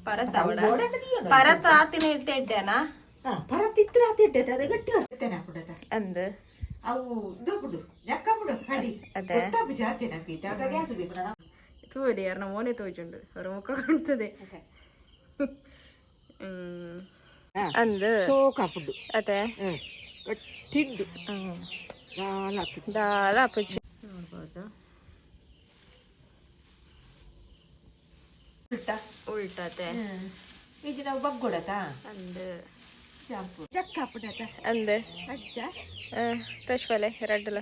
ಪರತ ಪರತ ಆತಿನ ಇಟ್ಟೆಡ್ಡೇನಾ? ಪರತ್ ಇತ್ರ ಆತಿಟ್ಟೆ, ಅದು ಗಟ್ಟಿ ಬರ್ತೇನೆ ಹಾಕುಡತ. ಅಂದು. ಅವು ದೊಡ್ಡ ಜಕ್ಕಪುಡು ಕಡಿ. ಅದೇ. ಗೊತ್ತಾಪು ಜಾತಿ ನಂಗೆ ಅದ ಗ್ಯಾಸ್ ದೀಪನ. ತೂರಿ, ಯಾರನ್ನ ಮೋನೆ ತೋಜುಂಡು, ಅವರ ಮುಖ ಕಾಣ್ತದೆ. ಅಂದು. ಸೋಕ್ ಹಾಪುಂಡು. ಅದೇ. ಗಟ್ಟಿಂಡು ದಾಲ ಹಾಕುದು. ದಾಲ ಅಪ್ಪುಜಿ ನೋಡ್ಬೋದು. ಉಲ್ಟಾ. ಉಲ್ಟತೆ. ಇದು ನಾವು ಬಗ್ಗೊಡತ. ಅಂದು. ಶಾಂಪು ಜಕ್ಕ ಹಾಪುಡತ. ಅಂದು. ಅಜ್ಜ. ತೋಷ್ಪಲೆ ರಡ್ಡಲ.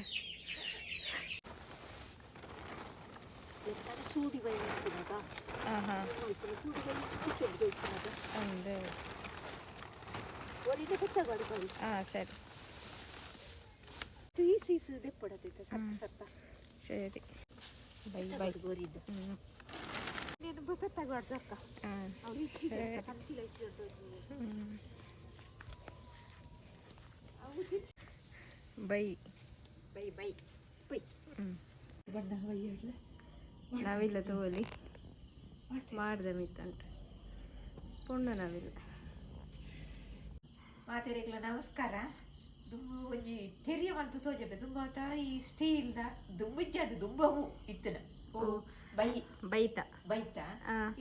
ಸೂಡಿ ಬೈ. ಹಾಂ, ಅಂದು. ಹಾಂ, ಸರಿ. ಸರಿ, ಬೈ ಬೈ. ಹಾಂ. ಬೈ. Bye bye bye. ಬಣ್ಣ ಬೈಯಲ್ಲ. ನಾವಿಲ್ಲ ತಗೋಲಿ ಮಾಡ್ದೆ ಮಿತ್ತಂಟ ಪೊಣ್ಣು ನಾವಿಲ್ಲ. ಮಾತೆರೆಗ್ಲ ನಮಸ್ಕಾರ. ದುಂಬು ಒಂಜಿ ತೆರಿಯ ಮಲ್ತು ತೋಜಬೆ. ದುಂಬು ಆತ ಈ ಸ್ಟೀಲ್ದ ದುಂಬು ಇಜ್ಜಾಂಡ್, ದುಂಬವು ಇತ್ತನ ಓ ಬೈ. ಬೈತ. ಬೈತ.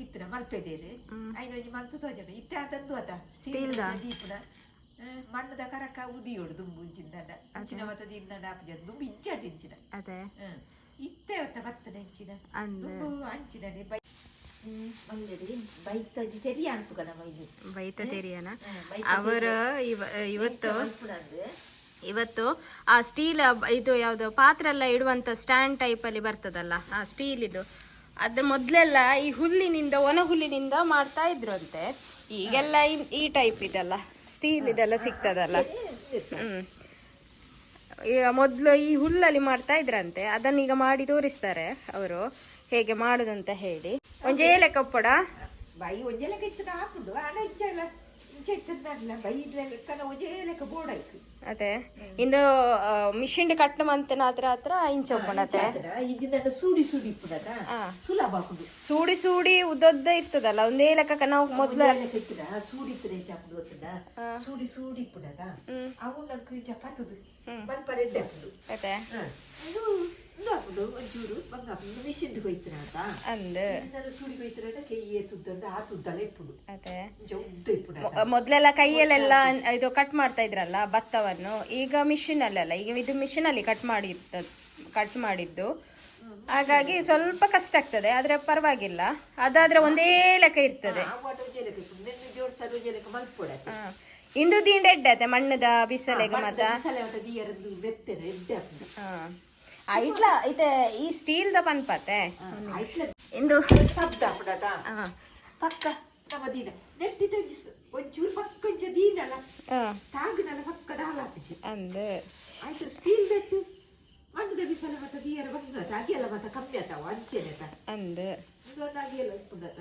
ಇತ್ತನ ಮಲ್ಪೆದೇರು. ಐನ ಒಂಜಿ ಮಲ್ತು ತೋಜಬೆ ಇತ್ತೆ ಆತಂದು ಆತ. Steel the? ದೀಪನ ಮಣ್ಣದ ಕರಕ ಉದಿಯೋಡು. ದುಂಬು ಇಂಚಿನ ಇಂಚಿನ ಮತ್ತ ದೀಪನ ಆಪುಜ. ದುಂಬು ಇಜ್ಜಾಂಡ್ ಇಂಚಿನ. ಅದೇ. ಇತ್ತೆ ಅತ್ತ ಬತ್ತನ ಇಂಚಿನ. ಅಂದ್. ದುಂಬು ಅಂಚಿನನೆ ಬೈ ಮಲ್ಲೆಡಿ ಬೈತ ಒಂಜಿ ತೆರಿಯ ಅನ್ಪುಗ ನಮ್ಮ ಇಲ್ಲಿ. ಬೈತ ತೆರಿಯನ. ಬೈತ. ಅವರು ಇವತ್ತು ಮಲ್ಪುನಂದು. ಇವತ್ತು ಆ ಸ್ಟೀಲ್ ಇದು ಯಾವುದು ಪಾತ್ರೆ ಎಲ್ಲ ಇಡುವಂತ ಸ್ಟ್ಯಾಂಡ್ ಟೈಪ್ ಅಲ್ಲಿ ಬರ್ತದಲ್ಲ, ಆ ಸ್ಟೀಲ್ ಇದು, ಅದ್ರ ಮೊದ್ಲೆಲ್ಲ ಈ ಹುಲ್ಲಿನಿಂದ, ಒಣ ಹುಲ್ಲಿನಿಂದ ಮಾಡ್ತಾ ಇದ್ರು ಅಂತೆ. ಈಗೆಲ್ಲ ಈ ಟೈಪ್ ಇದೆಲ್ಲ ಸ್ಟೀಲ್ ಇದೆಲ್ಲ ಸಿಗ್ತದಲ್ಲ. ಈಗ ಮೊದ್ಲು ಈ ಹುಲ್ಲಲ್ಲಿ ಮಾಡ್ತಾ ಇದ್ರಂತೆ. ಅದನ್ನ ಈಗ ಮಾಡಿ ತೋರಿಸ್ತಾರೆ ಅವರು, ಹೇಗೆ ಮಾಡುದಂತ ಹೇಳಿ. ಒಂಜೇ ಲೆಕ್ಕಪ್ಪಡ. ಬೈ ಒಂಜೆ ಲೆಕ್ಕ ಇತ್ತನ ಹಾಕುಂಡು ಆನ ಇಂಚ ಇಲ್ಲ, ಇಂಚ ಇತ್ತದಲ್ಲ ಬೈ ಲೆಕ್ಕನ ಒಂಜೇ ಲೆಕ್ಕ ಬೋರ್ಡ್ ಆಯ್ತು. ಅದೇ, ಇಂದು ಮಿಷಿನ್ ಕಟ್ ಮಂತನ ಹತ್ರ ಹತ್ರ ಇಂಚ ಉಪ್ಪುಂಡತೆ. ಇಂಚಿನ ಸೂಡಿ ಸೂಡಿ ಇಪ್ಪುನತ. ಸುಲಭ ಹಾಕುಂಡು. ಸೂಡಿ ಸೂಡಿ ಉದ್ದದ್ದ ಇರ್ತದಲ್ಲ, ಒಂದೇ ಲೆಕ್ಕಕ್ಕೆ ನಾವು ಮೊದ್ಲ ಒಂಜೇ ಲೆಕ್ಕ ಇತ್ತದ, ಸೂಡಿ ಇತ್ತದ ಇಂಚ ಹಾಕುಂಡು ಗೊತ್ತದ. ಸೂಡಿ ಸೂಡಿ ಇಪ್ಪುನತ. ಅವು ನಂಗೆ ಇಂಚ ಪತ್ತದು ಮಲ್ಪ ರೆಡ್ಡೆ ಹಾಕುಂಡು. ಅದೇ. ಇದು ಇಂದು ಹಾಕುಂಡು ಒಂಚೂರು ಬಂಗ ಹಾಕುಂಡು ಮಿಷಿನ್ ಕೊಯ್ತನ. ಅಂದ್. ಸೂಡಿ ಕೊಯ್ತನ ಕೈಯೇ ತುದ್ದಂಡ ಆ ತುದ್ದಲ ಇಪ್ಪುಂಡು. ಅದೇ. ಇಂಚ ಉದ್ದ ಇಪ್ಪುನತ. ಮೊದ್ಲೆಲ್ಲ ಕೈಯಲ್ಲೆಲ್ಲ ಇದು ಕಟ್ ಮಾಡ್ತಾ ಇದ್ರಲ್ಲ ಭತ್ತವನ್ನು, ಈಗ ಮಿಷಿನ್ ಅಲ್ಲೆಲ್ಲ. ಈಗ ಇದು ಮಿಷಿನ್ ಅಲ್ಲಿ ಕಟ್ ಮಾಡಿ ಕಟ್ ಮಾಡಿದ್ದು. ಹಾಗಾಗಿ ಸ್ವಲ್ಪ ಕಷ್ಟ ಆಗ್ತದೆ, ಆದ್ರೆ ಪರವಾಗಿಲ್ಲ. ಅದಾದ್ರೆ ಒಂದೇ ಲೆಕ್ಕ ಇರ್ತದೆ. ಅವು ಒಂಜೇ ಲೆಕ್ಕ ಇಪ್ಪುಂಡು ನೆನ್ನೆ ಜೋಡ್ಸದು ಒಂಜೇ ಲೆಕ್ಕ ಮಲ್ಪೊಡತ್ತೆ. ಇಂದು ದಿಂಡ ಎಡ್ಡೆ ಮಣ್ಣದ ಬಿಸಲೆಗ್ ಮತ. ಬಿಸಲೆ ಮತ ದೀಯರದ್ದು ಮೆತ್ತೆನ ಎಡ್ಡೆ ಹಾಕುಂಡು. ಹಾ, ಇಟ್ಲ ಇತ್ತೆ ಈ ಸ್ಟೀಲ್ the ಪನ್ಪತೆ. ಐಟ್ಲ. ಇಂದು. ಶಬ್ದ ಹಾಕುಡತ. ಪಕ್ಕ ನಮ್ಮ ದೀನ ನೆಟ್ಟಿದ ಒಂಚೂರು ಪಕ್ಕ ಒಂಚ ದೀನಲ ತಾಗುನಲ ಪಕ್ಕ ದಾಲ ಹಾಕುಜಿ. ಅಂದ್. ಆಯ್ತು, ಸ್ಟೀಲ್ ಬೆಟ್ಟು ಮಣ್ಣದ ಬಿಸಲ ಮತ ದೀಯರ ಬಂದ ಅಗಿಯಲ್ಲ ಮತ ಕಮ್ಮಿ ಆತಾವ ಅಂಚೆನೆತ. ಅಂದ್. ಇಂದೊಂದು ಅಗಿಯಲ್ಲ ಇಪ್ಪುಂಡತ.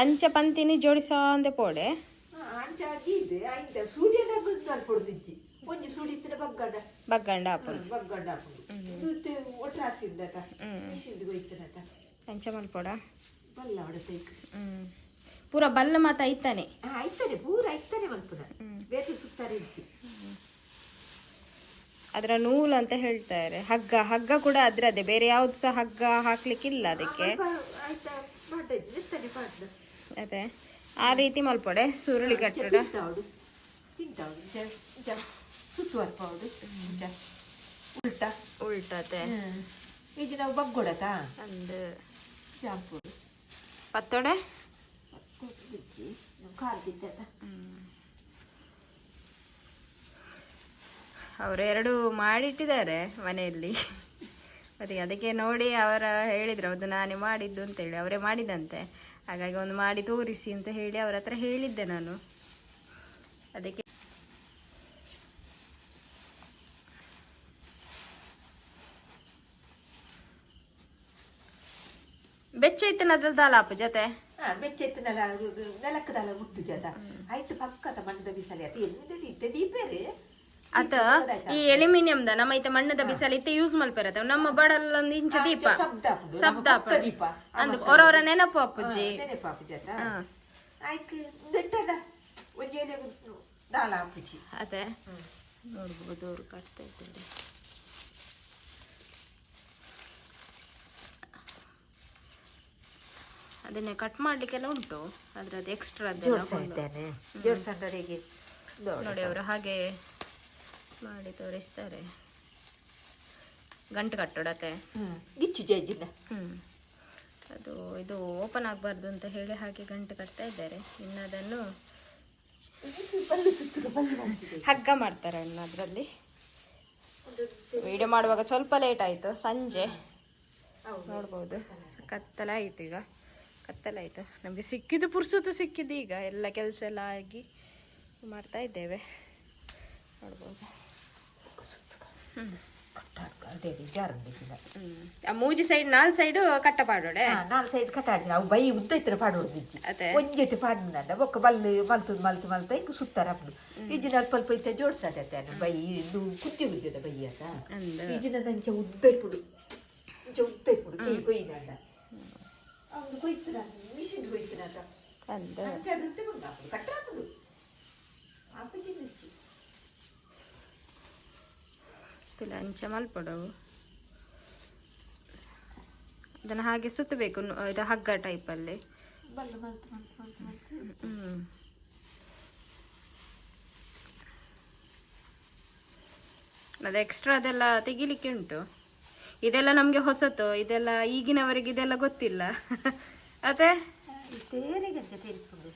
ಅಂಚ ಪಂತಿನಿ ಜೋಡಿಸೋಂದೆ ಪೋಡೆ. ಅಂಚ ಅಗಿದ್ ಐತ ಸೂರ್ಯನ ಬಂದು ಅಲ್ಪೊಡ್ದಿಜ್ಜಿ ಒಂಜಿ ಸುಡಿ ಇತ್ತಿನ ಬಗ್ಗಂಡ. ಬಗ್ಗಂಡ ಆಪುಂಡು. ಬಗ್ಗಂಡ ಹಾಕುಂಡು ಒಟ್ರಾಸಿ ಉಂಡತ ಮಿಷಿನ್ ಕೊಯ್ತನತ. ಅಂಚ ಮಲ್ಪೊಡ. ಬಲ್ಲ ಹೊಡೆತೈಕ್. ಪೂರ ಬಲ್ಲ ಮಾತ ಐತಾನೆ. ಐತಾನೆ, ಪೂರ ಐತಾನೆ ಮಲ್ಪುನ, ಬೇತೆ ಸುತ್ತಾರೆ ಇಜ್ಜಿ. ಅದರ ನೂಲು ಅಂತ ಹೇಳ್ತಾರೆ. ಹಗ್ಗ ಹಗ್ಗ ಕೂಡ ಅದ್ರದ್ದೇ, ಬೇರೆ ಯಾವ್ದು ಸಹ ಹಗ್ಗ ಹಾಕ್ಲಿಕ್ಕಿಲ್ಲ ಅದಕ್ಕೆ. ಆಯ್ತಾ ಮಾಡ್ತಾ ಇದ್ದಾನೆ ಪಾಡ್ದ. ಅದೇ, ಆ ರೀತಿ ಮಲ್ಪೊಡೆ ಸುರುಳಿ ಕಟ್ಟಡ. ತಿಂತಾವಡು ತಿಂತಾವಡು ಜ ಜ ಸುತ್ತು ಅರ್ಪಾವಡು ಜ ಉಲ್ಟಾ. ಉಲ್ಟತೆ. ಇದು ನಾವು ಬಗ್ಗೊಡತ. ಅಂದ್. ಶಾಂಪು. ಪತ್ತೊಡೆ. ಬಿಚ್ಚಿ ಕಾಲು ತಿಂತದ. ಅವರು ಎರಡು ಮಾಡಿಟ್ಟಿದ್ದಾರೆ ಮನೆಯಲ್ಲಿ. ಮತ್ತೆ ಅದಕ್ಕೆ ನೋಡಿ ಅವರ ಹೇಳಿದ್ರು, ಅದು ನಾನೇ ಮಾಡಿದ್ದು ಅಂತೇಳಿ. ಅವರೇ ಮಾಡಿದಂತೆ. ಹಾಗಾಗಿ ಒಂದು ಮಾಡಿ ತೋರಿಸಿ ಅಂತ ಹೇಳಿ ಅವರ ಹತ್ರ ಹೇಳಿದ್ದೆ ನಾನು. ಅದಕ್ಕೆ ಬೆಚ್ಚ ಇತ್ತನ ದಾಲಾಪು ಜೊತೆ. ಹಾ, ಬೆಚ್ಚ ನೆಲ ನೆಲಕ್ಕದಲ್ಲ ಮುಟ್ಟು ಜತ ಆಯ್ತು ಪಕ್ಕದ ಮಣ್ಣದ ಬಿಸಲೆ ಆತ ಎಲ್ಲಿ ಇತ್ತೆ ದೀಪೇರು. ಅತ ಈ ಅಲ್ಯೂಮಿನಿಯಂ the ನಮ್ಮ ಇತ್ತೆ ಮಣ್ಣದ ಬಿಸಲ ಇತ್ತೆ ಯೂಸ್ ಮಲ್ಪೆರತ ನಮ್ಮ ಬಡಲ್ಲ ಇಂಚ ದೀಪ ಶಬ್ದ ಆಪುಂಡು. ಶಬ್ದ ನಮ್ಮ ಪಕ್ಕ ಆಪುಂಡು. ದೀಪ ಅಂದ್ ಒರೊರ ನೆನಪು ಅಪ್ಪುಜಿ. ನೆನಪು ಆಪುಜಿ ಅತ. ಹಾ. ಆಯ್ಕ್ ದೆಟ್ಟದ ಒಂಜಿ ಎಲೆ ದಾಲ ಆಪುಜಿ. ಅದೇ ನೋಡ್ಬೋದು, ಅವರು ಕಟ್ತಾ ಇದ್ದಾರೆ. ಅದನ್ನೇ ಕಟ್ ಮಾಡ್ಲಿಕ್ಕೆಲ್ಲ ಉಂಟು, ಅದ್ರದ್ದು ಎಕ್ಸ್ಟ್ರಾ. ಜೋಡ್ಸಂತಾನೆ ಜೋಡ್ಸಂಡರಿಗೆ. ನೋಡಿ, ಅವರು ಹಾಗೆ ಮಾಡಿ ತೋರಿಸ್ತಾರೆ. ಗಂಟು ಕಟ್ಟೋಡತೆ. ಗಿಚ್ಚು ಜೈಜಿನ. ಅದು ಇದು ಓಪನ್ ಆಗಬಾರ್ದು ಅಂತ ಹೇಳಿ ಹಾಗೆ ಗಂಟು ಕಟ್ತಾ ಇದ್ದಾರೆ. ಇನ್ನು ಅದನ್ನು ಬಲ್ಲು ಸುತ್ತುಗ ಬಲ್ಲು ಮಾಡ್ತಿದೆ. ಹಗ್ಗ ಮಾಡ್ತಾರೆ ಇನ್ನು ಅದರಲ್ಲಿ. ವಿಡಿಯೋ ಮಾಡುವಾಗ ಸ್ವಲ್ಪ ಲೇಟ್ ಆಯಿತು, ಸಂಜೆ. ನೋಡ್ಬೋದು, ಕತ್ತಲಾಯಿತು ಈಗ, ಕತ್ತಲಾಯಿತು. ನಮಗೆ ಸಿಕ್ಕಿದ್ದು ಪುರ್ಸೊತ್ತು ಸಿಕ್ಕಿದ್ದು ಈಗ ಎಲ್ಲ ಕೆಲಸ ಎಲ್ಲ ಆಗಿ ಮಾಡ್ತಾ ಇದ್ದೇವೆ. ನೋಡ್ಬೋದು. ಅದೇ ಜಾರಂದಿಲ್ಲ. ಆ ಮೂಜಿ ಸೈಡ್ ನಾಲ್ ಸೈಡು ಕಟ್ಟ ಪಾಡೋಡೆ. ನಾಲ್ ಸೈಡ್ ಕಟ್ಟಾಡಿ ಅವು ಬೈ ಉದ್ದ ಇತ್ತಿನ ಪಾಡೋಡು ಬಿಜ್ಜಿ. ಅದೇ. ಒಂಜೆಟ್ಟು ಪಾಡ್ನಂಡ ಬೊಕ್ಕ ಬಲ್ಲು ಮಲ್ತು ಮಲ್ತು ಮಲ್ತ ಇಂಕ್ ಸುತ್ತಾರ ಅಪ್ಪುಡು. ಈಜಿನ ಅಲ್ಪ ಅಲ್ಪ ಇತ್ತ ಜೋಡ್ಸತ್ತೆ ಬೈ. ಇದು ಕುದ್ದಿ ಉದ್ದದ ಬೈ ಅತ. ಅಂದ್. ಈಜಿನ ಅಂಚ ಉದ್ದ ಇಪ್ಪುಡು, ಇಂಚ ಉದ್ದ ಇಪ್ಪುಡು. ಕೈ ಕೊಯ್ನಂಡ ಅವ್ನು ಕೊಯ್ತನ ಮಿಷಿನ್ ಕೊಯ್ತನ ಅಂದ್. ಅಂಚ ಅದಂತೆ ಬಂದು ಕಟ್ಟಾಪುಡು ಆಪುಜಿ ಮಿರ್ಚಿ. ಪಿಲ ಅಂಚ ಮಲ್ಪಡವು. ಅದನ್ನು ಹಾಗೆ ಸುತ್ತಬೇಕು, ಇದು ಹಗ್ಗ ಟೈಪಲ್ಲಿ. ಬಲ್ಲು ಮಲ್ತು ಮಲ್ತು ಮಲ್ತು ಮಲ್ತು. ಅದು ಎಕ್ಸ್ಟ್ರಾ ಅದೆಲ್ಲ ತೆಗಿಲಿಕ್ಕೆ ಉಂಟು. ಇದೆಲ್ಲ ನಮಗೆ ಹೊಸತು, ಇದೆಲ್ಲ ಈಗಿನವರಿಗೆ ಇದೆಲ್ಲ ಗೊತ್ತಿಲ್ಲ ಅದೇ. ತೇರಿಗೆ ತೇರಿಕೊಂಡು.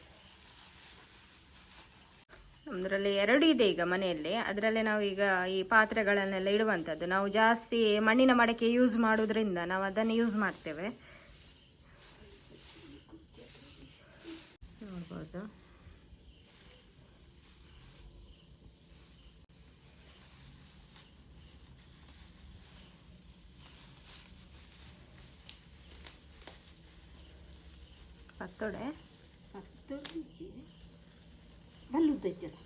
ನಮ್ಮದ್ರಲ್ಲಿ ಎರಡು ಇದೆ ಈಗ ಮನೆಯಲ್ಲಿ. ಅದರಲ್ಲಿ ನಾವು ಈಗ ಈ ಪಾತ್ರೆಗಳನ್ನೆಲ್ಲ ಇಡುವಂಥದ್ದು. ನಾವು ಜಾಸ್ತಿ ಮಣ್ಣಿನ ಮಡಕೆ ಯೂಸ್ ಮಾಡೋದ್ರಿಂದ ನಾವು ಅದನ್ನು ಯೂಸ್ ಮಾಡ್ತೇವೆ. ನೋಡ್ಬೋದು. ಪತ್ತೊಡೆ. ಪತ್ತೊಂದು ಬಲ್ಲು ಉದ್ದಜ್ಜದ.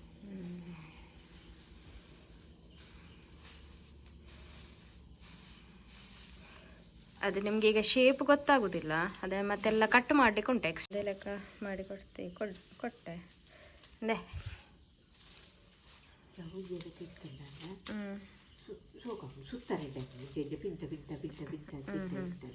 ಅದು ನಿಮ್ಗೆ ಈಗ ಶೇಪ್ ಗೊತ್ತಾಗುದಿಲ್ಲ ಅದೇ. ಮತ್ತೆಲ್ಲ ಕಟ್ ಮಾಡ್ಲಿಕ್ಕೆ ಉಂಟು, ಎಕ್ಸ್ಟ್ರಾ ಲೆಕ್ಕ ಮಾಡಿ ಕೊಡ್ತೀವಿ. ಕೊಟ್ಟೆ ಅದೇ. ಚೌಜೆಲ್ಲ ತಿಕ್ಕಂಡ ಹ್ಮ್ ಸೋಕಪ್ಪು ಸುತ್ತಾರೆ ಜಜ್ಜ ಪಿಂಟ ಪಿಂಟ ಪಿಂಟ ಪಿಂಟ ಪಿಂಟ ಪಿಂಟ.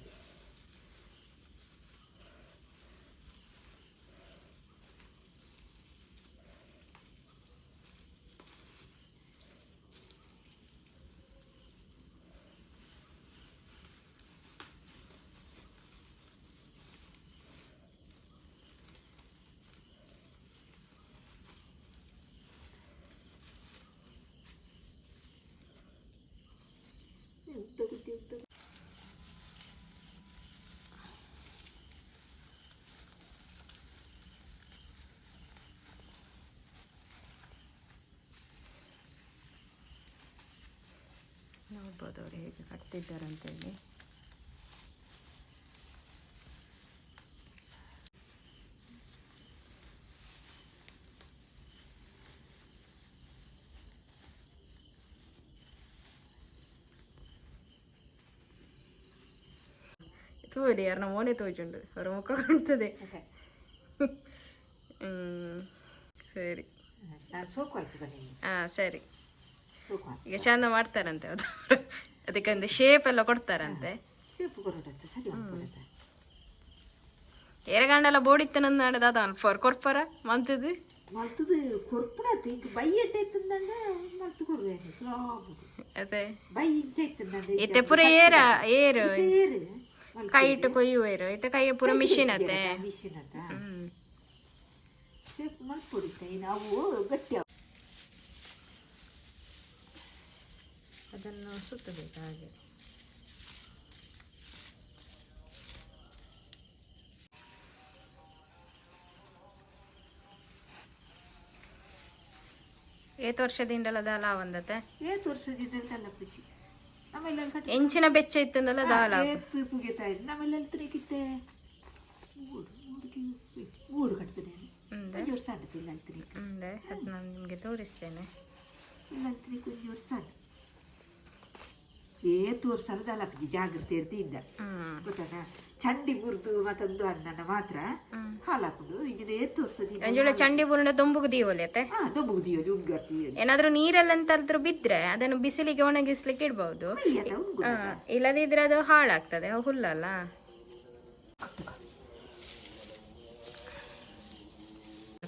ಉದ್ದ ಗುದ್ದಿ ಉದ್ದ. ನೋಡ್ಬೋದು ಅವರು ಹೇಗೆ ಕಟ್ತಿದ್ದಾರೆ ಅಂತೇಳಿ. ತೂರಿ ಯಾರನ್ನ ಮೋನೆ ತೋಜುಂಡು, ಅವರ ಮುಖ ಕಾಣ್ತದೆ. ಸರಿ. ನಾನು ಸೋಕು ಆಯ್ತು ಬನ್ನಿ. ಹಾ ಸರಿ. ಸೋಕು. ಈಗ ಚಂದ ಮಾಡ್ತಾರಂತೆ ಅದು. ಅದಕ್ಕೆ ಒಂದು ಶೇಪ್ ಎಲ್ಲ ಕೊಡ್ತಾರಂತೆ. ಸೇಪು ಕೊರಡತ್ತ ಸರಿ ಕೊರಡ. ಏರಗಂಡೆಲ್ಲ ಬೋಡಿತ್ತ ನನ್ನ ದಾದ ಅನ್ಫೋರ್ ಕೊರ್ಪರ ಮಂತದ್ದು. ಮಲ್ತದು ಕೊರ್ಪುಣಾತು ಇಂಕ ಬೈ ಎಡ್ಡೆ ಇತ್ತಂದಂಡ ಮಲ್ತು ಕೊರುವೇನೆ ಸುಲಾಬುಡು. ಅದೇ. ಬೈ ಇಂಚ ಇತ್ತಂದಂಡ. ಇತ್ತೆ ಪೂರ ಏರ ಏರು. ಏರು. ಕೈ ಇಟ್ಟು ಕೊಯ್ಯುವೇರು. ಇತ್ತೆ ಕೈ ಪೂರ ಮಿಷಿನ್ ಅತ್ತೆ. ಮಿಷಿನ್ ಅತ್ತ. ಸೇಪು ಮಲ್ಪೊಡಿತ್ತ ಇನ್ನು ಅವು ಗಟ್ಟಿ. ಅದನ್ನು ಸುತ್ತಬೇಕು ಹಾಗೆ. ಏತ್ ವರ್ಷದಿಂದಲ ದಾಲ ಒಂದತ್ತೆ. ಏತ್ ವರ್ಷದಿಂದ ಪುಚ್ಚಿ ನಮ್ಮೆಲ್ಲ ಕಟ್ಟಿ. ಎಂಚಿನ ಬೆಚ್ಚ ಇತ್ತಂದಲ್ಲ ದಾಲ. ಏತ್ ಪುಗೆತಾ ಇದ್ದು ನಮ್ಮೆಲ್ಲ ತಿರುಗಿತ್ತೆ ಮೂಡು ಮೂಡಿಗೆ ಮೂಡು ಕಟ್ತದೆ. ಉಂದೆ. ಒಂಜಿ ವರ್ಷ ಆಂಡ ಇಲ್ಲ ತಿರುಗಿ. ಉಂದೆ, ಅದು ನಾನು ನಿಮಗೆ ತೋರಿಸ್ತೇನೆ. ಇಲ್ಲ ಕುಂಜಿ ವರ್ಷ ಏತು ವರ್ಷ ಅಲ್ಲಪ್ಪಿ ಜಾಗ್ರತೆ ಇರ್ತಿ ಇದ್ದ ಗೊತ್ತಾನ ಚಂಡಿ ಬುರ್ದು ಮತ್ತೊಂದು ಅಣ್ಣನ ಮಾತ್ರ ಹಾಲಾಕುದು ಈಗ ಏತು ವರ್ಷ ಒಂಜೋಳೆ ಚಂಡಿ ಬುರುಂಡ ದೊಂಬುಗು ದೀವೊಲಿ ಅತ್ತೆ. ಹಾ, ದೊಂಬುಗು ದೀವೊಲಿ, ಉಂಗು ದೀವೊಲಿ. ಏನಾದ್ರೂ ನೀರೆಲ್ಲ ಎಂತಾದ್ರೂ ಬಿದ್ರೆ ಅದನ್ನು ಬಿಸಿಲಿಗೆ ಒಣಗಿಸ್ಲಿಕ್ಕೆ ಇಡ್ಬಹುದು. ಇಲ್ಲದಿದ್ರೆ ಅದು ಹಾಳಾಗ್ತದೆ ಹುಲ್ಲಲ್ಲ.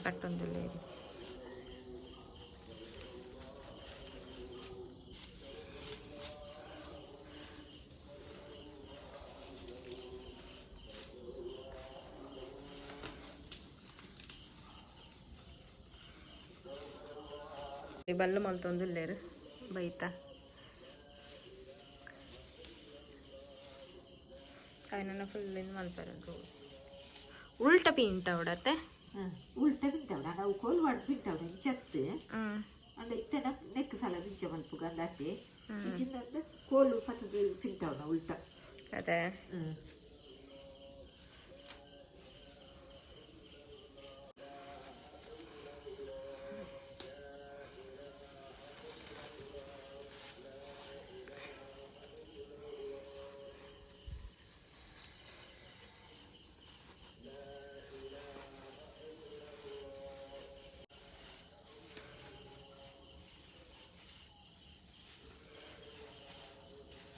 ಕಟ್ಟೊಂದಿಲ್ಲ ಇದು. ಬಲ್ಲು ಮಲ್ತೊಂದುಲ್ಲೇರು ಬೈತ ಅವನನ್ನ ಫುಲ್ ಇದು ಮಲ್ಪರದು ಉಲ್ಟ ಪೀಂಟ ಉಡತ್ತೆ. ಉಲ್ಟ ಪಿಂಟವಡ ನಾವು ಕೋಲ್ವಾಡ್ ಪಿಂಟವಡ ಇಂಚತ್ತು ಅಂಡ ಇತ್ತನ ನೆಕ್ ಸಲ ಮಿಂಚ ಮಲ್ಪುಗ ಅಂದಾತೆ ಇಂಚಿನ ಕೋಲು ಪತ್ತದ ಪಿಂಟವನ ಉಲ್ಟ. ಅದೇ.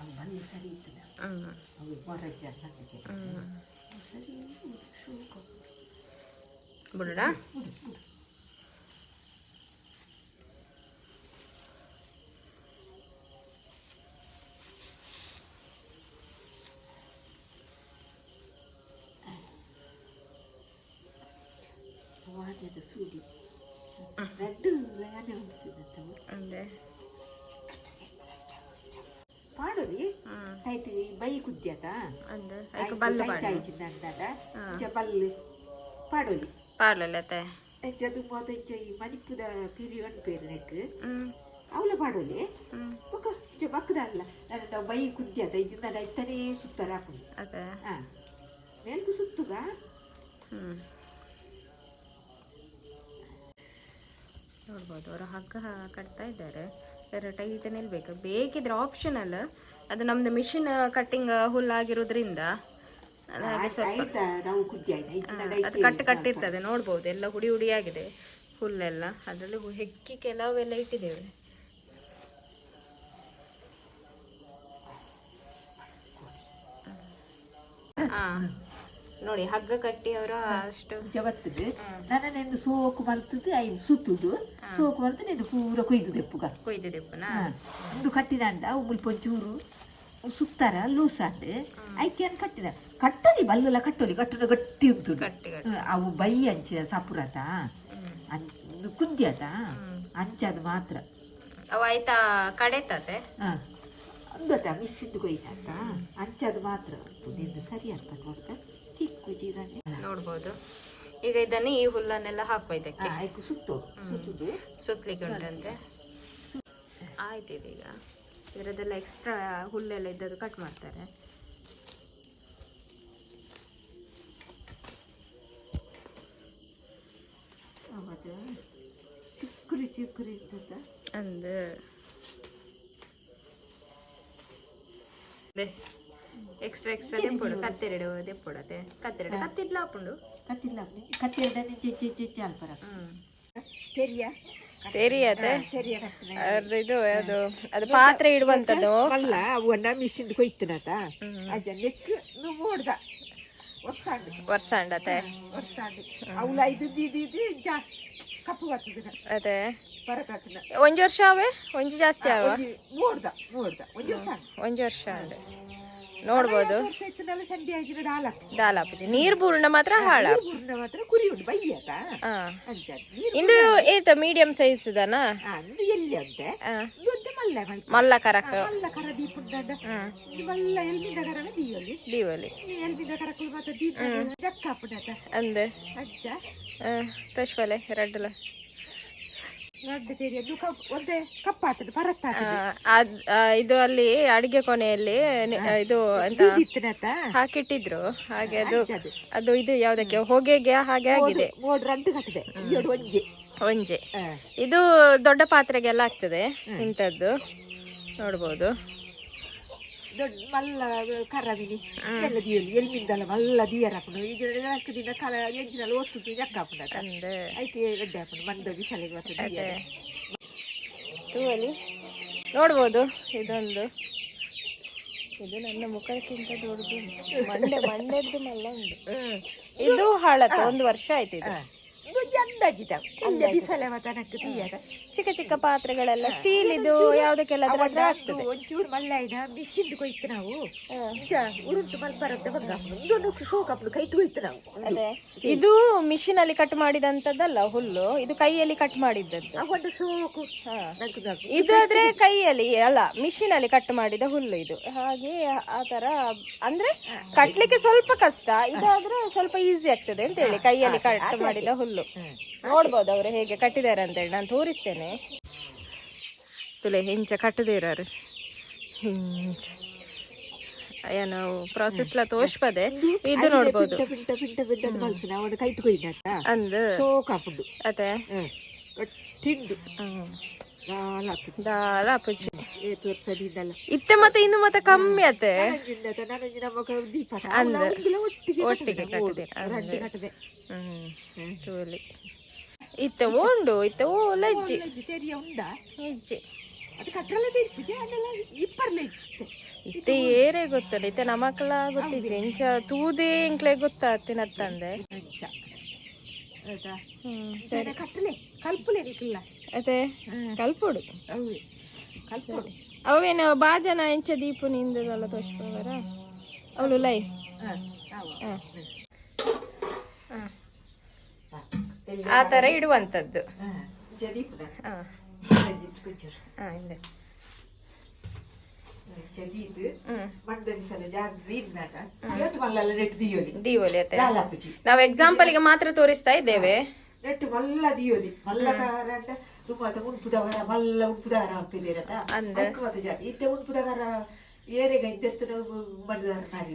ಅವು ಬಲ್ಲಿ ಸರಿ ಇತ್ತದ. ಅವು ಮೊರಜ್ಜ ಸರಿ. ಬುಡ. ಬಿಡು ಬಿಡು. ವಾದ್ಯದ ಸೂಡಿ ರಡ್ಡು ಯಾನೆ ಉಂಟು. ಅಂದೆ. ಪಾಡೋಲಿ ಟೈಟ್ ಬೈ ಕುದ್ಯತ. ಅಂದೆ, ಐಕ್ ಬಲ್ಲು ಪಾಡ. ಬಲ್ಲು ಪಾಡೋಲಿ. ಪಾಡಲತ್ತೆ. ಅದು ಮೊದ ಈ ಮಣಿಪುದ ಪಿರಿಯನ್ ಪೇರು ನೆಕ್ ಅವಳ ಪಾಡೋಲಿ ಬೊಕ ಬಕ್ಕದ ಅಲ್ಲ ನನ್ನ ಬೈ ಕುದ್ಯತ ಇದು ನನ್ನ ಇತ್ತನೇ ಸುತ್ತರ ಹಾಕುದು. ಅದೇ. ಹಾ, ಮೇಲ್ಕು ಸುತ್ತುಗ. ನೋಡ್ಬೋದು, ಅವರು ಹಗ್ಗ ಕಟ್ತಾ ಇದ್ದಾರೆ. ಟೈಟ್ ನಿಲ್ಬೇಕು. ಬೇಕಿದ್ರೆ ಆಪ್ಷನಲ್ ಅದು. ನಮ್ದು ಮಿಷಿನ್ ಕಟ್ಟಿಂಗ್ ಹುಲ್ಲಾಗಿರೋದ್ರಿಂದ ಅದು ಹಾಗೆ ಸ್ವಲ್ಪ ಆಯ್ತಾ, ನಾವು ಕುದ್ಯ ಅದು ಕಟ್ಟು ಕಟ್ಟಿರ್ತದೆ. ನೋಡ್ಬೋದು, ಎಲ್ಲ ಹುಡಿ ಹುಡಿಯಾಗಿದೆ ಹುಲ್ಲೆಲ್ಲ. ಅದರಲ್ಲಿ ಹೆಕ್ಕಿ ಕೆಲವೆಲ್ಲ ಇಟ್ಟಿದ್ದೇವೆ. ಹಾ, ನೋಡಿ, ಹಗ್ಗ ಕಟ್ಟಿ ಅವರು ಅಷ್ಟು ಜವತ್ತದು ನನ್ನ ಸೋಕು ಮಲ್ತದ್ದು, ಐದು ಸುತ್ತುದು ಸೋಕು ಮಲ್ತು ನೆಂದು ಪೂರ ಕೊಯ್ದು ದೆಪ್ಪುಗ. ಕೊಯ್ದು ದೆಪ್ಪುನ. ಒಂದು ಕಟ್ಟಿದಂಡ ಅವು ಮುಲ್ಪ ಒಂಚೂರು ಸುತ್ತಾರ ಲೂಸ್ ಆಂಡ್ ಐಕೆ ಕಟ್ಟಿದ ಕಟ್ಟಲಿ ಬಲ್ಲುಲ ಕಟ್ಟೋಲಿ ಕಟ್ಟುನ ಗಟ್ಟಿ ಉಂಟು. ಗಟ್ಟಿ ಗಟ್ಟಿ. ಅವು ಬೈ ಅಂಚ ಸಪುರತ ಕುದ್ಯತ ಅಂಚದು ಮಾತ್ರ. ಅವು ಆಯ್ತಾ ಕಡೆತತೆ. ಹಾ, ಅಂದತ ಮಿಸ್ಸಿಂದು ಕೊಯ್ತಾತ ಅಂಚದು ಮಾತ್ರ ನಿಂದು ಸರಿ ಅಂತ ನೋಡ್ತಾ ತಿಕ್ಕು ಜೀರನೆ. ನೋಡ್ಬೋದು, ಈಗ ಇದನ್ನು ಈ ಹುಲ್ಲನ್ನೆಲ್ಲ ಹಾಕುವ ಇದಕ್ಕೆ. ಆಯ್ತು, ಸುತ್ತು ಸುತ್ತುದು. ಸುತ್ತಲಿಕ್ಕೆ ಉಂಟಂತೆ. ಆಯ್ತು, ಇದೀಗ ಇದರದ್ದೆಲ್ಲ ಎಕ್ಸ್ಟ್ರಾ ಹುಲ್ಲೆಲ್ಲ ಇದ್ದದ್ದು ಕಟ್ ಮಾಡ್ತಾರೆ. ಅವಾಗ ಚಿಕ್ಕುರಿ ಚಿಕ್ಕುರಿ ಇರ್ತದ. ಅಂದ್ ಎಕ್ಸ್ಟ್ರಾ ಎಕ್ಸ್ಟ್ರಾ ದೆಪ್ಪುಡು ಕತ್ತೆರಡು ದೆಪ್ಪುಡತೆ ಕತ್ತೆರಡು ಕತ್ತಿಡ್ಲ ಆಪುಂಡು. ಕತ್ತಿಲ್ಲ, ಕತ್ತಿಲ್ಲ, ಚೆಚ್ಚೆ ಚೆಚ್ಚೆ ಅಲ್ಪರ ತೆರಿಯ. ತೆರಿಯತೆ. ತೆರಿಯ ಕಟ್ಟಿನ. ಅದ್ರದ್ದು ಇದು ಅದು ಅದು ಪಾತ್ರೆ ಇಡುವಂತದ್ದು. ಅಲ್ಲ, ಅವು ಮಿಷಿನ್ ಕೊಯ್ತನತ ಅಜ್ಜ ನೆಕ್ ನೋಡ್ದ ವರ್ಷಾಂಡ್. ವರ್ಷ ಅಂಡತೆ. ವರ್ಷಾಂಡ್ ಅವಳ ಇದು ಇದು ಇದು ಜಾ ಕಪ್ಪು ಬರ್ತದ. ಅದೇ. ಬರತಾತನ. ಒಂಜಿ ವರ್ಷ ಅವೇ ಒಂಜಿ ಜಾಸ್ತಿ ಆವ. ಒಂಜಿ ನೋಡ್ದ ನೋಡ್ದ ಒಂಜಿ ವರ್ಷ. ಒಂಜಿ ವರ್ಷ ಅಂಡ್ ನೋಡ್ಬೋದು. ವರ್ಷ ಇತ್ತನಲ್ಲ ಚಂಡಿ ಆಜಿನ ದಾಲಕ್. ದಾಲಾಪುಜಿ ನೀರ್ ಬೂರ್ಣ ಮಾತ್ರ ಹಾಳ. ಬೂರ್ಣ ಮಾತ್ರ ಕುರಿ ಉಂಟು ಬಯ್ಯತ. ಅಂಚ ನೀರು. ಇಂದು ಏತ ಮೀಡಿಯಂ ಸೈಜ್ ದನಾ? ಇಂದು ಎಲ್ಲಿ ಅಂತೆ ಇಂದು ಮಲ್ಲ ಮಲ್ಪ. ಮಲ್ಲ ಕರಕ. ಮಲ್ಲ ಕರ ದೀಪುಂಡ ಇಂದು ಮಲ್ಲ ಎಲ್ಮಿಂದ ಕರನ ದೀಯೊಲಿ. ದೀವಲಿ. ಎಲ್ಮಿಂದ ಕರಕುಲು ಮಾತ ದೀಪ ಜಕ್ಕಾಪುಂಡತ. ಅಂದೆ. ಅಂಚ. ತಶ್ವಲೆ ರಡ್ಡಲ. ರಡ್ಡು ತೆರಿಯ ಒಂದೇ ಕಪ್ಪಾತದ ಪರತ್ತಾತದ. ಇದು ಅಲ್ಲಿ ಅಡಿಗೆ ಕೊನೆಯಲ್ಲಿ ಇದು ಎಂತ ಇತ್ತನತ ಹಾಕಿಟ್ಟಿದ್ರು ಹಾಗೆ ಅದು ಅದು ಇದು ಯಾವ್ದಕ್ಕೆ ಹೊಗೆಗೆ ಹಾಗೆ ಆಗಿದೆ. ಮೋಡ್ ರಡ್ಡು ಕಟ್ಟಿದೆ ಎರಡು ಒಂಜಿ. ಒಂಜೆ. ಇದು ದೊಡ್ಡ ಪಾತ್ರೆಗೆಲ್ಲ ಆಗ್ತದೆ ಇಂಥದ್ದು, ನೋಡ್ಬೋದು. ದೊಡ್ಡ ಮಲ್ಲ ಕರವಿನಿ ಎಲ್ಲ ದಿಯಲಿ ಎಲ್ಮಿಂದಲ್ಲ ಮಲ್ಲ ದಿಯರಪ್ಪನು ಈ ಜನ ನಾಲ್ಕು ದಿನ ಕಲ ಎಂಜಿನಲ್ಲಿ ಒತ್ತುದು ಜಕ್ಕಾಪುಂಡ. ಅಂದ್ ಐಕೆ ಎಡ್ಡೆ ಹಾಪುಂಡು ಮಂದ ಬಿಸಲೆಗೆ ಬರ್ತದೆ ದಿಯರ. ತೂವಲಿ ನೋಡ್ಬೋದು. ಇದೊಂದು ಇದು ನನ್ನ ಮುಖಕ್ಕಿಂತ ದೊಡ್ಡದು ಉಂಟು. ಮಂಡೆ ಮಂಡೆದ್ದು ಮಲ್ಲ ಉಂಟು. ಇದು ಹಾಳತ್ತು, ಒಂದು ವರ್ಷ ಆಯ್ತು ಇದು. ಇದು ಅಂದಾಜಿತ ಎಲ್ಲ ಬಿಸಲೆ ಮತ್ತ ನಕ್ಕು ದಿಯರ. ಚಿಕ್ಕ ಚಿಕ್ಕ ಪಾತ್ರೆಗಳೆಲ್ಲ ಸ್ಟೀಲ್ ಇದು ಯಾವ್ದಕ್ಕೆಲ್ಲ ಅದ್ರ ಆಗ್ತದೆ. ಒಂಚೂರು ಮಲ್ಲ ಇನ ಮಿಷಿನ್ ಕೊಯ್ತು ನಾವು. ಇಂಚ ಉರುಂಟು ಮಲ್ಪರಂತ ಬಂಗ ಇದೊಂದು ಶೋಕ್ ಹಾಪುಂಡು ಕೈಟ್ ಕೊಯ್ತು ನಾವು. ಅದೇ, ಇದು ಮಿಷಿನ್ ಅಲ್ಲಿ ಕಟ್ ಮಾಡಿದಂತದ್ದಲ್ಲ ಹುಲ್ಲು, ಇದು ಕೈಯಲ್ಲಿ ಕಟ್ ಮಾಡಿದ್ದದ್ದು. ಅವೊಂದು ಶೋಕು ನಂಗೆ ನಂಗೆ. ಇದಾದ್ರೆ ಕೈಯಲ್ಲಿ ಅಲ್ಲ, ಮಿಷಿನ್ ಅಲ್ಲಿ ಕಟ್ ಮಾಡಿದ ಹುಲ್ಲು ಇದು. ಹಾಗೆ ಆ ತರ ಅಂದ್ರೆ ಕಟ್ಲಿಕ್ಕೆ ಸ್ವಲ್ಪ ಕಷ್ಟ, ಇದಾದ್ರೆ ಸ್ವಲ್ಪ ಈಸಿ ಆಗ್ತದೆ ಅಂತ ಹೇಳಿ ಕೈಯಲ್ಲಿ ಕಟ್ ಮಾಡಿದ ಹುಲ್ಲು. ನೋಡ್ಬೋದು ಅವರು ಹೇಗೆ ಕಟ್ಟಿದ್ದಾರೆ ಅಂತ ಹೇಳಿ ನಾನು ತೋರಿಸ್ತೇನೆ. ತುಲೆ ಹೆಂಚ ಕಟ್ಟದಿರಾರು ಹಿಂಚ ಏನು ಪ್ರಾಸೆಸ್ ಲ ತೋಷ್ಪದೆ ಇದು ನೋಡ್ಬೋದು. ಪಿಂಟ ಪಿಂಟ ಪಿಂಟ ಪಿಂಟ ಅಂತ ಮಲ್ಸಿನ ಅವನು ಕೈಟ್ ಕೊಯ್ದಾಕ ಅಂದು ಶೋಕ್ ಹಾಪುಂಡು. ಅದೇ. ತಿಂಡು ದಾಲ ಹಾಪುಜಿ. ದಾಲ ಪುಜಿ. ಏತ್ ವರ್ಷದಿಂದಲ್ಲ. ಇತ್ತೆ ಮತ್ತೆ ಇನ್ನು ಮತ್ತೆ ಕಮ್ಮಿ ಅತ್ತೆ. ನಾನೊಂಜಿ ನಾನೊಂಜಿ ನಮ್ಮ ದೀಪ ಅವ್ಲ ಒಟ್ಟಿಗೆ ಒಟ್ಟಿಗೆ ಕಟ್ಟುದು ನಾವು. ಕಟ್ಟುದು. ರಡ್ಡು ಕಟ್ಟದೆ. ತೋಲಿ ಇತ್ತೆ ಓಂಡು ಇತ್ತೆ ಓ ಲಜ್ಜಿ. ಲಜ್ಜಿ ತೆರಿಯ ಉಂಡಾ? ಇಜ್ಜಿ. ಅದು ಕಟ್ರಲ್ಲ ತೆರಿಪುಜಿ ಅಂಡಲ ಇಪ್ಪರ್ಲ ಇಚ್ಚಿತ್ತೆ. ಇತ್ತೆ ಏರೇ ಗೊತ್ತಲ್ಲ, ಇತ್ತೆ ನಮಕ್ಲ ಗೊತ್ತಿಜ್ಜಿ, ಇಂಚ ತೂದೇ ಇಂಕ್ಲೆ ಗೊತ್ತಾತಿನತ್ತಂದೆ. ಅಂಚ ಆಯ್ತಾ ಜನ ಕಟ್ಟಲೆ ಕಲ್ಪುಲೆ ನಿಕ್ಲ. ಅದೇ ಕಲ್ಪೊಡು. ಅವು ಕಲ್ಪೊಡು. ಅವೇನು ಬಾಜನ ಇಂಚ ದೀಪು ನಿಂದದಲ್ಲ ತೋಷ್ಪವರ ಅವಳು ಲೈ. ಹಾ ಅವು. ಹ. ಹಾ. ಎಲ್ಲಿ? ಆ ತರ ಇಡುವಂತದ್ದು. ಹಾ ಇಂಚ ದೀಪುನ ಕೊಂಚೂರು. ಹಾ ಇಂದೆ. ಇಂಚ ದೀದ್ ಮಣ್ದ ಬಿಸಲ ಜಾದ್ ದೀದ್ನಾಟ ಇವತ್ತು ಮಲ್ಲಲ್ಲ ನೆಟ್ಟು ದಿಯೋಲಿ. ದೀವೊಲಿ ಅತ್ತೆ. ದಾಲಾಪುಜಿ. ನಾವು ಎಕ್ಸಾಂಪಲ್ ಗೆ ಮಾತ್ರ ತೋರಿಸ್ತಾ ಇದ್ದೇವೆ. ನೆಟ್ಟು ಮಲ್ಲ ದಿಯೋಲಿ ಮಲ್ಲ ಕಾರಂಡ ದುಮ್ಮತ ಉಣ್ಪುದವರ ಮಲ್ಲ ಉಣ್ಪುದವರ ಅಪ್ಪಿದಿರತ ಐಕ್ ಮತ ಜಾತಿ ಇತ್ತೆ ಉಣ್ಪುದವರ ಏರೆಗ ಇದ್ದೆರ್ತು ಮಣ್ಣದಾರ ನಾರಿ.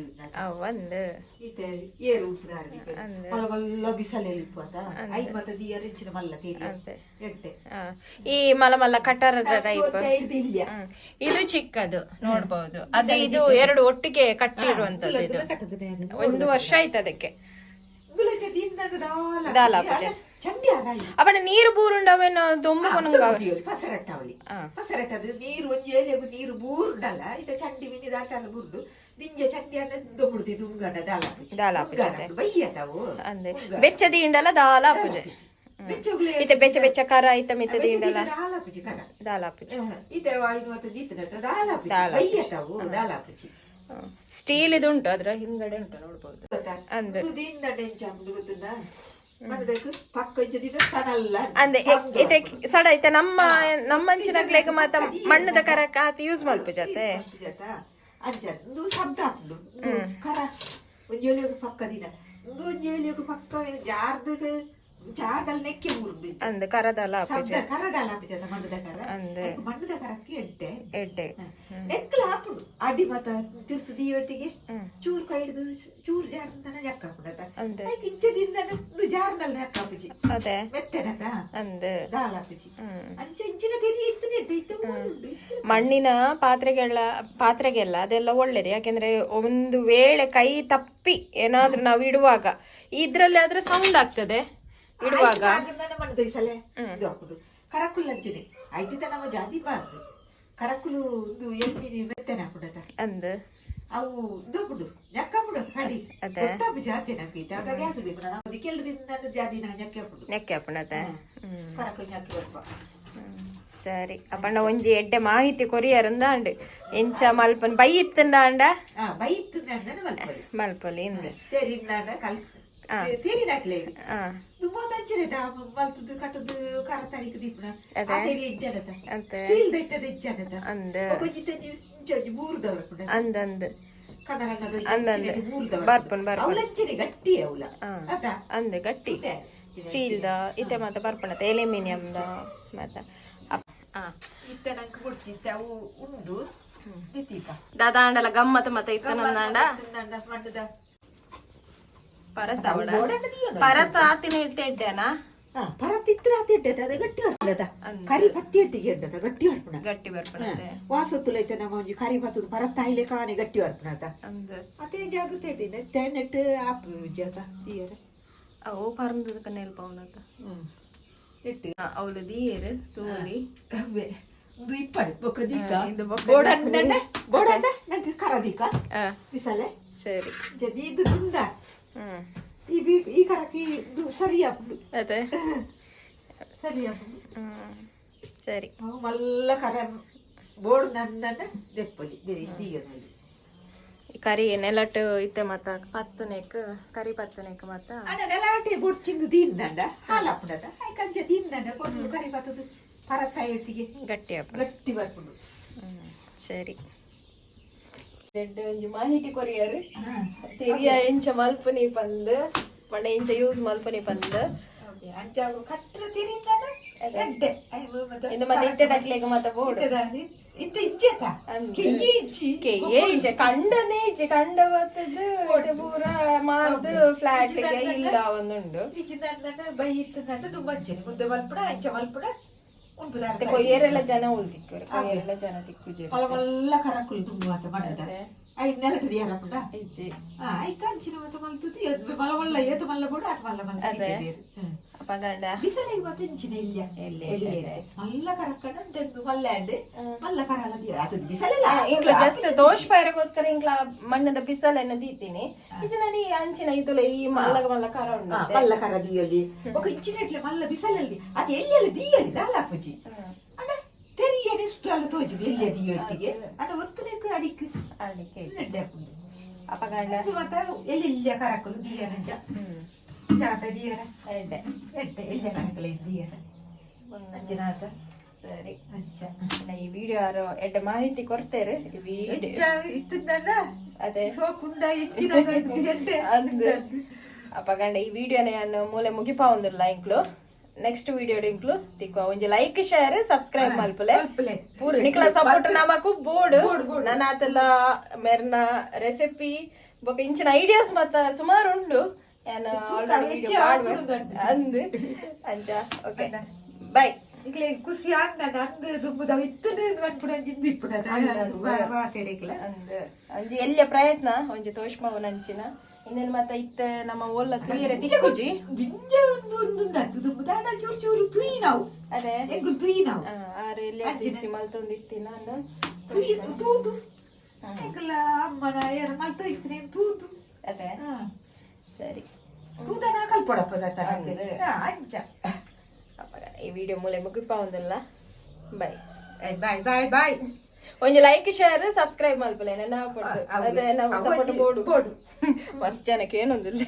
ಒಂದು ಇತ್ತೆ ಏರು ಉಣ್ಪುದಾರ ದೀಪ ಮಲ್ಲ ಮಲ್ಲ ಬಿಸಲೆಲಿ ಇಪ್ಪತ ಐಕ್ ಮತ ದಿಯರ ಇಂಚಿನ ಮಲ್ಲ ತೀರಿ ಎಡ್ಡೆ. ಈ ಮಲ ಮಲ್ಲ ಕಟರದ ಟೈಪ್. ಹಿಡ್ದು ಇಲ್ಲ. ಇದು ಚಿಕ್ಕದು ನೋಡ್ಬಹುದು. ಅದು ಇದು ಎರಡು ಒಟ್ಟಿಗೆ ಕಟ್ಟಿರುವಂತದ್ದು ಇದು. ಕಟ್ಟದ. ಒಂದು ವರ್ಷ ಆಯ್ತು ಅದಕ್ಕೆ. ದಾಲ. ದಾಲ ಪೂಜೆ. ಚಂಡಿ ಆರಾಯಿ. ಅವನ ನೀರು ಬೂರುಂಡವೇನು ದೊಂಬು ಕೊನುಂಗ. ಪಸರಟ್ಟವಳಿ ಪಸರಟ್ಟದು ನೀರು ಒಂಜಿ ಏಲೆಗು ನೀರು ಬೂರುಂಡಲ್ಲ ಇತ ಚಂಡಿ ಮಿನಿ ದಾಟಾಲ ಬೂರುಂಡು ದಿಂಜ ಚಂಡಿ ಅನ್ನ ದೊಂಬುಡ್ದು ದುಂಗಂಡ ದಾಲ. ದಾಲ ಪೂಜೆ. ಬಯ್ಯತಾವು. ಅಂದೆ ಬೆಚ್ಚ ದಿಂಡಲ ದಾಲ ಪೂಜೆ. ಬೆಚ್ಚಗುಲೆ. ಇತ್ತೆ ಬೆಚ್ಚ ಬೆಚ್ಚ ಕರ ಐತ ಮಿತ್ತ ದಿಂಡಲ. ದಾಲ ಪೂಜೆ ಕರ. ದಾಲ ಪೂಜೆ. ಇತ ವಾಯಿನ ಮತ್ತ ದೀತನತ ದಾಲ ಪೂಜೆ ಬಯ್ಯತಾವು ದಾಲ ಪೂಜೆ. ಸ್ಟೀಲ್ ಇದು ಉಂಟು, ಅದ್ರ ಹಿಂದ್ಗಡೆ ಉಂಟು ನೋಡ್ಬೋದು. ಗೊತ್ತಾ? ಅಂದೆ. ಇದು ದಿಂಡ ಎಂಚ ಗೊತ್ತುಂಡ ಮಣದಕ್ಕೆ ಪಕ್ಕ ಇಂಚ ದಿನ ತನಲ್ಲ. ಅಂದೆ ಇತ್ತೆ ಸಡ ಇತ್ತೆ ನಮ್ಮ ನಮ್ಮಂಚಿನಕ್ಲೆಗ್ ಮಾತ ಮಣ್ಣದ ಕರಕ್ ಆತ ಯೂಸ್ ಮಲ್ಪುಜತೆ. ಅಂಚ ಇಂದು ಶಬ್ದ ಆಪುಂಡು ಇಂದು ಕರ ಒಂಜಿ ಏಳಿಯೋಗು ಪಕ್ಕ ದಿನ ಇಂದು ಒಂಜಿ ಏಳಿಯೋಗು ಪಕ್ಕ ಜಾರ್ದಗ ಜಾರ್ದಲ್ ನೆಕ್ಕೆ ಊರುಂಡು ಇಂಚ. ಅಂದ್ ಕರದಲ್ಲ. ಶಬ್ದ ಕರದಾಲ ಆಪುಜತ ಮಣ್ಣದ ಕರ. ಅಂದೆ. ಐಕ್ ಮಣ್ಣದ ಕರಕ್ಕೆ ಎಡ್ಡೆ. ಎಡ್ಡೆ. ನೆಕ್ಕಲ ಆಪುಂಡು ಅಡಿ ಮತ ತಿರ್ತು ದಿಯೊಟ್ಟಿಗೆ ಚೂರು ಕೈ ಹಿಡಿದು ಚೂರು ಜಾರ್ದನ ಜಕ್ಕ ಆಪುಂಡತ. ಅಂದೆ. ಐಕ್ ಇಂಚ ದಿಂದನ ಇಂದು ಜಾರ್ದಲ್ ನೆಕ್ಕ ಆಪುಜಿ. ಅದೇ. ಮೆತ್ತೆನತ ಅಂದ್ ದಾಲ ಆಪುಜಿ. ಅಂಚ ಇಂಚಿನ ತೆರಿ ಇತ್ತು ನೆಡ್ಡೆ ಇತ್ತು ಉಂಡು ಇಂಚಿನ. ಮಣ್ಣಿನ ಪಾತ್ರೆಗಳ ಪಾತ್ರೆಗೆಲ್ಲ ಅದೆಲ್ಲ ಒಳ್ಳೇದು, ಯಾಕೆಂದ್ರೆ ಒಂದು ವೇಳೆ ಕೈ ತಪ್ಪಿ ಏನಾದ್ರೂ ನಾವು ಇಡುವಾಗ ಇದ್ರಲ್ಲಿ ಆದ್ರೆ ಸೌಂಡ್ ಆಗ್ತದೆ ಇಡುವಾಗ. ಮಣ್ಣು ದೊಯ್ಸಲೆ ಇದು ಹಾಕುದು ಕರಕುಲ್ ಅಂಚನೆ ಐಟಿತ ನಮ್ಮ ಜಾತಿ ಬಾರ್ದು ಕರಕುಲು ಒಂದು ಎಲ್ಮಿನಿ ಮೆತ್ತನೆ ಹಾಕುಡತ. ಅಂದ್ ಅವು ಇದು ಹಾಕುಡು ನೆಕ್ಕಪುಡು ಕಡಿ ಗೊತ್ತಾಪು ಜಾತಿ ನಂಗೆ ಇತ್ತ ಅದ ಗ್ಯಾಸ್ ಉಡಿಪುಣ ನಾವು ಕೆಲದಿಂದ ನನ್ನ ಜಾತಿ ನಾ ನೆಕ್ಕೆ ಹಾಕುಡು. ನೆಕ್ಕೆ ಅಪ್ಪಣತೆ. ಕರಕುಲ್ ನೆಕ್ಕೆ ಬರ್ಪ. ಸರಿ ಅಪ್ಪಣ್ಣ, ಒಂಜಿ ಎಡ್ಡೆ ಮಾಹಿತಿ ಕೊರಿಯರಂದ ಅಂಡ್ ಎಂಚ ಮಲ್ಪನ್ ಬೈ ಇತ್ತಂಡ. ಹಾ ಬೈತು ನನ್ನ ಮಲ್ಪೊಲಿ. ಮಲ್ಪೊಲಿ ಇಂದ್. ತೇರಿನಾಡ ಕಲ್ ತೇರಿನಾಕ್ಲೆ ಇದು ತುಂಬಾ ತಂಚಿನ ಮಲ್ತದ್ದು ಕಟ್ಟದು ಕರ ತಡಿಕು ದೀಪುನ ಆ ತೇರಿ ಇಜ್ಜನತ ಸ್ಟೀಲ್ ದೈತದ ಇಜ್ಜನತ. ಅಂದ್ ಒಂಜಿ ತಂಜಿ ಇಂಚ ಬೂರ್ದವರ ಪುಣ ಅಂದ್ ಅಂದ್ ಕಣ್ಣ ಕಣ್ಣದ ಮೂರ್ದವರ. ಬರ್ಪುನ್ ಬರ್ಪುನ್. ಅವಲಂಚನೆ ಗಟ್ಟಿ ಅವಲ ಅದ. ಅಂದ್ ಗಟ್ಟಿ ಸ್ಟೀಲ್ದ ಇತ್ತೆ ಮಾತ ಬರ್ಪಣತೆ ಎಲ್ಯೂಮಿನಿಯಂದ ಮಾತ. ಇತ್ತ ನಂಗೆ ಕೊಡ್ತಿತ್ತ ಅವು ಉಂಡು ದಿತೀತ. ದಾದಾಂಡಲ ಗಮ್ಮತ್ ಮತ ಇತ್ತ ನಂದಾಂಡ. ಮಣ್ಣದ ಪರತ ಅವಡ ಪರತ ಆತಿನ ಇಟ್ಟೆ ಇಟ್ಟೆನಾ. ಪರತ್ ಇತ್ರ ಆತ ಅದ ಗಟ್ಟಿ ಬರ್ಪುನದ. ಕರಿ ಪತ್ತಿ ಎಟ್ಟಿಗೆ ಉಂಡದ ಗಟ್ಟಿ ಬರ್ಪುನ. ಗಟ್ಟಿ ಬರ್ಪುನತೆ. ವಾಸೊತ್ತುಲ ಐತೆ ನಮ್ಮ ಒಂಜಿ ಕರಿ ಪತ್ತದ ಪರತ್ತಾಯಿಲೆ ಕಾಣೆ ಗಟ್ಟಿ ಬರ್ಪುನತ. ಅಂದ್. ಅದೇ ಜಾಗೃತಿ ಇಡ್ತೀನಿ ತೆನ್ನೆಟ್ಟು ಆಪ್ ಜಾತ ತೀಯರ. ಅವು ಪರಂದದ ಕಣ್ಣೆಲ್ಪ ಅವನತ. ಎಟ್ಟು. ಅವಳು ದೀಯರು ತೂಲಿ. ಅವ್ವೆ. ಒಂದು ಇಪ್ಪಡು ಬೊಕ್ಕ ದೀಕ. ಇದು ಬೊಕ್ಕ. ಬೋಡಂಡ ಬೋಡಂಡ ನಂಗೆ ಕರ ದೀಕ ಬಿಸಲೆ. ಸರಿ. ಜದಿ ಇದು ಗುಂಡ. ಈ ಬಿ ಈ ಕರಕ್ಕೆ ಇದು ಸರಿ ಆಪುಂಡು. ಅದೇ. ಸರಿ ಆಪುಂಡು. ಸರಿ. ಅವು ಮಲ್ಲ ಕರ ಬೋರ್ಡ್ ನಂದನ ದೆಪ್ಪಲಿ ದೀಯನಲ್ಲಿ. ಈ ಕರಿ ನೆಲಟ್ ಇತ್ತೆ ಮತ್ತ ಪತ್ತುನೆಕ್ ಕರಿ ಪತ್ತುನೆಕ್ ಮತ್ತ. ಅಣ್ಣ ನೆಲಾಟೆ ಬೊಡ್ಚಿಂದು ದೀಂದಂಡ ಹಾಲಾಪುಂಡದ I ಕಂಚ ದೀಂದಂಡ ಕೊಡ್ಲು ಕರಿ ಬತ್ತದು ಪರತ್ತಾಯಿ ಒಟ್ಟಿಗೆ. ಗಟ್ಟಿ ಆಪುಂಡು. ಗಟ್ಟಿ ಬರ್ಪುಂಡು. ಸರಿ, ರೆಡ್ ಒಂಜಿ ಮಾಹಿತಿ ಕೊರಿಯರ್ ತೆರಿಯ ಎಂಚ ಮಲ್ಪನಿ ಪಂದ್ ಪಂಡ ಎಂಚ ಯೂಸ್ ಮಲ್ಪನಿ ಪಂದ್. ಅಂಚ ಕಟ್ರ ತಿರಿಂದನ ಎಡ್ಡೆ ಇಂದು ಮತ್ತೆ ಇತ್ತೆ ತಕ್ಲೆಗ್ ಮತ್ತೆ ಬೋಡು. ಇಂತ ಇಜ್ಜೆತ. ಕೆಯ್ಯೆ ಇಜ್ಜಿ. ಕೆಯ್ಯೆ ಇಜ್ಜೆ, ಕಂಡನೇ ಇಜ್ಜೆ. ಕಂಡ ಬತ್ತದು ಇತ್ತೆ ಪೂರ ಮಾರ್ದು ಫ್ಲಾಟ್ ಇಲ್ಲ ಒಂದುಂಡು. ಇಜ್ಜಿ ನಂದನ ಬೈ ಇತ್ತಂಡ ದುಂಬಂಚೆನೆ ಮುದ್ದೆ ಮಲ್ಪುಡ ಅಂಚ ಮಲ್ಪುಡ ಉಂಪುದಾರ. ಮತ್ತೆ ಕೊಯ್ಯರೆಲ್ಲ ಜನ ಉಳ್ದಿಕ್ಕರು, ಕೊಯ್ಯರೆಲ್ಲ ಜನ ತಿಕ್ಕುಜೆರ್. ಮಲ್ಲ ಮಲ್ಲ ಕರಕುಲು ದುಂಬು ಆತ ಮಣ್ಣದ I ನೆಲಟು ಯಾರಪುಂಡ. ಇಜ್ಜಿ. ಐಕ ಅಂಚಿನ ಮತ್ತ ಮಲ್ತದ್ದು ಮಲ್ಲ ಮಲ್ಲ ಏತು ಮಲ್ಲ ಬೋಡು ಆತ ಮಲ್ಲ ಮಲ್ಲ. ಅದೇ. ಅಪಗಂಡ ಬಿಸಲೆಗ್ ಮತ್ತೆ ಇಂಚಿನ ಇಲ್ಲ. ಎಲ್ಲಿ? ಎಲ್ಲಿ ಮಲ್ಲ ಕರಕಣ ತೆಗ್ದು ಮಲ್ಲ ಅಂಡ್ ಮಲ್ಲ ಕರಲ ಅದು ಬಿಸಲೆಲ್ಲ. ಇಂಕ್ಲ ಜಸ್ಟ್ ದೋಷ್ ಪೈರಗೋಸ್ಕರ ಇಂಕ್ಲ ಮಣ್ಣದ ಬಿಸಲನ್ನು ದೀತೀನಿ. ಇಜ್ಜಿ ನಾನು ಈ ಅಂಚಿನ ಇತುಲ ಈ ಮಲ್ಲ ಮಲ್ಲ ಕರ ಉಂಡು. ಮಲ್ಲ ಕರ ದಿಯಲಿ ఒక ಇಂಚಿನ ಮಲ್ಲ ಬಿಸಲಲ್ಲಿ ಅದು ಎಲ್ಲಿ ದಿಯಲಿ ದಾಲ ಪೂಜಿ ಅಣ್ಣ ತೆರಿಯಡೆ ಸುತ್ತಲ ತೋಜುದು ಎಲ್ಲಿ ದಿಯೊಟ್ಟಿಗೆ ಅಣ್ಣ ಒತ್ತುನೆಕ್ ಅಡಿಕ್. ಅಡಿಕೆ. ಎಡ್ಡೆ ಆಪುಂಡು. ಅಪಗಂಡ ಅದು ಮತ್ತೆ ಎಲ್ಲಿ ಇಲ್ಲಿಯ ಕರಕುಲು ದಿಯರಂಜ ಚಾಟ ದಿಯರ. ಎಡ್ಡೆ. ಎಡ್ಡೆ ಎಲ್ಲಿಯ ಕರಕಲೆ ದಿಯರ ಅಂಚಿನಾತ. ಸರಿ. ಅಂಚ. ಅಣ್ಣ, ಈ ವಿಡಿಯೋ ಯಾರು ಎಡ್ಡೆ ಮಾಹಿತಿ ಕೊಡ್ತೇರು ಈ ವಿಡಿಯೋ. ಹೆಚ್ಚ ಇತ್ತಂದಣ್ಣ. ಅದೇ. ಸೋಕುಂಡ ಹೆಚ್ಚಿನ ಎಡ್ಡೆ. ಅಂದ್ ಅಪಗಂಡ ಈ ವಿಡಿಯೋನ ನಾನು ಮೂಲೆ ಮುಗಿಪಾವೊಂದಿಲ್ಲ. ಇಂಕ್ಲು ನೆಕ್ಸ್ಟ್ ವಿಡಿಯೋ ಇಂಕ್ಲು ತಿಕ್ವ. ಒಂಜಿ ಲೈಕ್ ಶೇರ್ ಸಬ್ಸ್ಕ್ರೈಬ್ ಮಲ್ಪುಲೆ. ಮಲ್ಪುಲೆ. ಪೂರ ನಿಕ್ಲ ಸಪೋರ್ಟ್ ನಮಕು ಬೋರ್ಡ್. ಬೋಡು, ಬೋಡು. ನನ್ನ ಆತೆಲ್ಲ ಮೆರ್ನ ರೆಸಿಪಿ ಬೊಕ ಇಂಚಿನ ಐಡಿಯಾಸ್ ಮತ್ತ ಸುಮಾರು ಉಂಡು. ಯಾನ್ ಆಲ್ರೆಡಿ ಹೆಚ್ಚು ವಿಡಿಯೋ ಪಾಡ್ವೆ. ಆಪುಂಡು. ಅಂದ್ ಅಂಚ ಓಕೆ ಬೈ. ಇಕ್ಲೆ ಖುಷಿ ಆಂಡ ಅಂದ್ ದುಂಬುದ ಇತ್ತುಂಡು ಮನ್ಪುಡ ಜಿಂದು ಇಪ್ಪುಡ ಮಾತೆರೆಗ್ಲ. ಅಂದ್ ಒಂಜಿ ಎಲ್ಲಿಯ ಪ್ರಯತ್ನ ಒಂಜಿ ತೋಷ್ಮವು ನಂಚಿನ ಇನ್ನೇನು ಮತ್ತ ಇತ್ತ ನಮ್ಮ ಓಲ್ಲ ತುಯ್ಯರೆ ತಿಕ್ಕುಜಿ. ದಿಂಜ ಒಂದು ಒಂದು ದುಂಬುದ ಅಣ್ಣ ಚೂರು ಚೂರು ತುಯಿ ನಾವು. ಅದೇ. ಎಂಗುಲ್ ತುಯಿ ನಾವು. ಆರು ಎಲ್ಲಿ ಇಚ್ಚಿ ಮಲ್ತೊಂದಿತ್ತಿ ನಾನು. ತುಯಿ ತೂದು ಎಂಕುಲ ಅಮ್ಮನ ಏನ ಮಲ್ತೋ ಇತ್ತು ತೂದು. ಅದೇ. ಸರಿ. ತೂದನ ಕಲ್ಪೊಡಪ್ಪ ಅಂಚ. ಅಪ್ಪಗ ಈ ವಿಡಿಯೋ ಮೂಲೆ ಮುಗಿಪಾವೊಂದಿಲ್ಲ. ಬಾಯ್. Bye bye bye. ಒಂಜಿ ಲೈಕ್ ಶೇರ್ ಸಬ್ಸ್ಕ್ರೈಬ್ ಮಲ್ಪಲೆ ನನ್ನ ಅದೇ ನಮ್ಮ ಸಪೋರ್ಟ್ ಬೋಡು. ಬೋಡು. ಮಸ್ತ್ ಜನಕ್ಕೆ ಏನೊಂದಿಲ್ಲ.